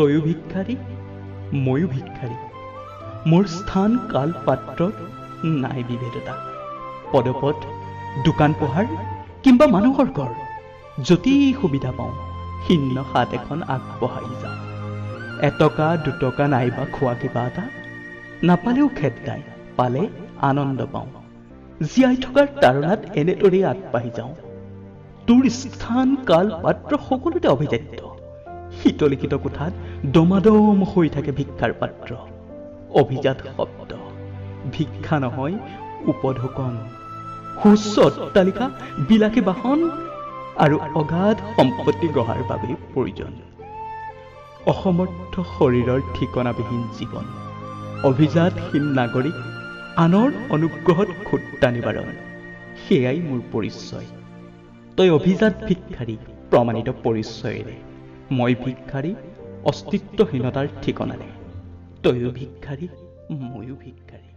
তয়ো ভিক্ষাৰী, ময়ো ভিক্ষাৰী। মোৰ স্থান কাল পাত্ৰত নাই বিভেদতা। পদপথ, দোকান পোহাৰ কিম্বা মানুহৰ ঘৰ, য'তেই সুবিধা পাওঁ শূন্য হাত এখন আগবঢ়াই যাওঁ। এটকা দুটকা নাইবা খোৱা কিবা এটা নাপালেও খেদ নাই, পালে আনন্দ পাওঁ। জীয়াই থকাৰ তাৰণাত এনেদৰেই আগবাঢ়ি যাওঁ। তোৰ স্থান কাল পাত্ৰ সকলোতে অভিজাত্য। শীতলিখিত কোঠাত দমাদম হৈ থাকে ভিক্ষাৰ পাত্ৰ। অভিজাত শব্দ, ভিক্ষা নহয় উপঢৌকন। সুউচ্চ অট্টালিকা, বিলাসী বাহন আৰু অগাধ সম্পত্তি গঢ়াৰ বাবে প্ৰয়োজন। অসমৰ্থ শৰীৰৰ ঠিকনাবিহীন জীৱন, অভিজাতহীন নাগৰিক, আনৰ অনুগ্ৰহত খুটা নিবাৰণ, সেয়াই মোৰ পৰিচয়। তই অভিজাত ভিক্ষাৰী প্ৰমাণিত পৰিচয়েৰে, মই ভিক্ষাৰী অস্তিত্বহীনতাৰ ঠিকনাৰে। তয়ো ভিক্ষাৰী, ময়ো ভিক্ষাৰী।